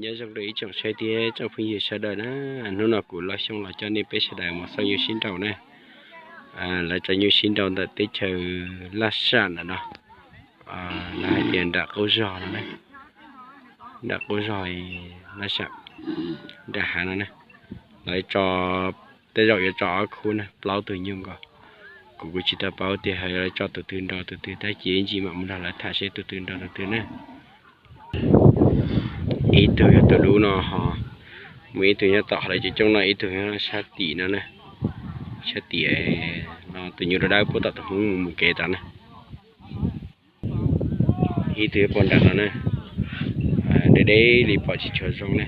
Nyob zoo rau ib tsoom saib thiab tsoom phooj ywg sawv daws na, hnub no kuv Laj Xyooj los coj nej peb sawv daws mus xauj nyuj sib nraus na. Lawv tso nyuj sib nraus ntawm teb chaws Laj Sam ntawm no, lawv hais tias nram qub zog no, nram qub zog Laj Sam, nram hav no na. Lawv tso, tej zaum yuav tso ob khub na, plaub tug nyuj nkaus. Kuv kuj tsis tau paub tias lawv tso tus twg nraus tus twg, tab sis ib ntsis mam mus nrog lawv tham seb tus twg nraus tus twg na. Ib tug yog tus dub no ho, mus ib tug nyob tom lawv cov coob no, ib tug nyob sab tim no na, sab tim no, tus nyuj dawb dawb puag tom tus hmoob mus kev tas na. Ib tug puag nram no na, deb deb li pom tsis tshua zoo na.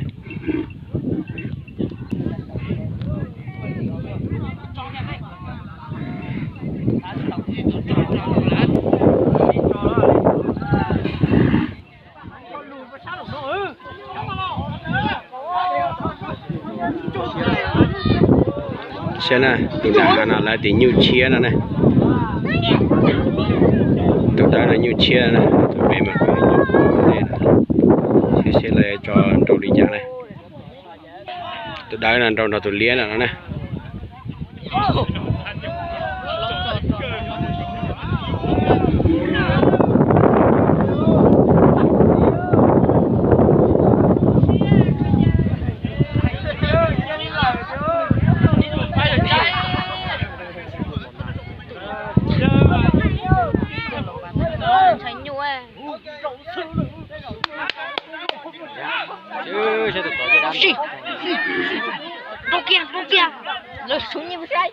Saib na, tus nram no lawv tias nyuj tshiab no na. Tus dawb no nyuj tshiab na, tus pem mas, saib seb lawv tso nraus li cas na. Tus dawb no nraus nrog tus liab no no na. Rau kiag, rau kiag, lawv sub nyiaj saib.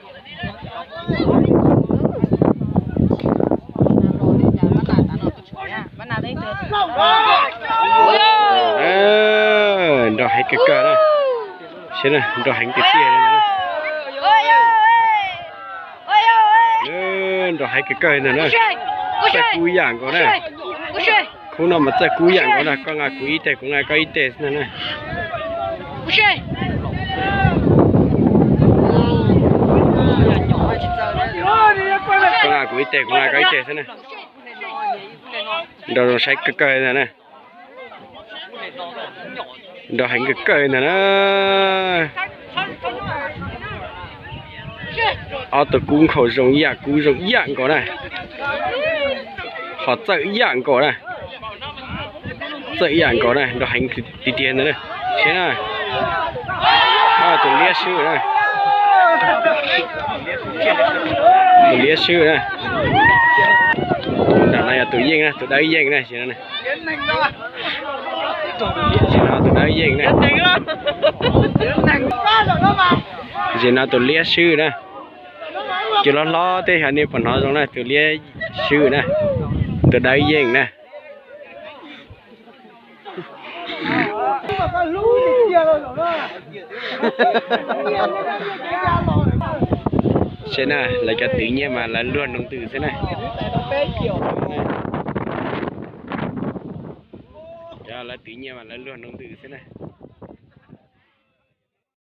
Nrau heev kawg kawg na. Saib na, nrau heev tiag tiag li na. Nrau heev kawg kawg li ntag na. Txawj kub yam nkaus na. Khub no mas txawj kub yam nkaus na, koj nqa kuv ib teg kuv nqa koj ib teg xwb ntag na. Koj nqa kuv ib teg kuv nqa koj ib teg xwb na. Nrau zoo saib kawg kawg li ntag na. Nrau heev kawg kawg li ntag na. Ob tug kub nkhaus zoo ib yam kub zoo ib yam nkaus na. Ho txawj ib yam nkaus na. Txawj ib yam nkaus na, nrau heev tiag tiag ntag na. Saib na. Tus liab swb na. Tus liab swb na. Nram no yog tus yeej na, tus dawb yeej na. Zim no tus dawb yeej na. Zim no tus liab swb na. Cov hlob hlob tej xyov nej puas hnov zoo na, tus liab swb na, tus dawb yeej na. Saib na, lawv cov twv nyiaj mas lawv luag nroo ntws xwb na. Cov lawv twv nyiaj mas lawv luag nroo ntws xwb na.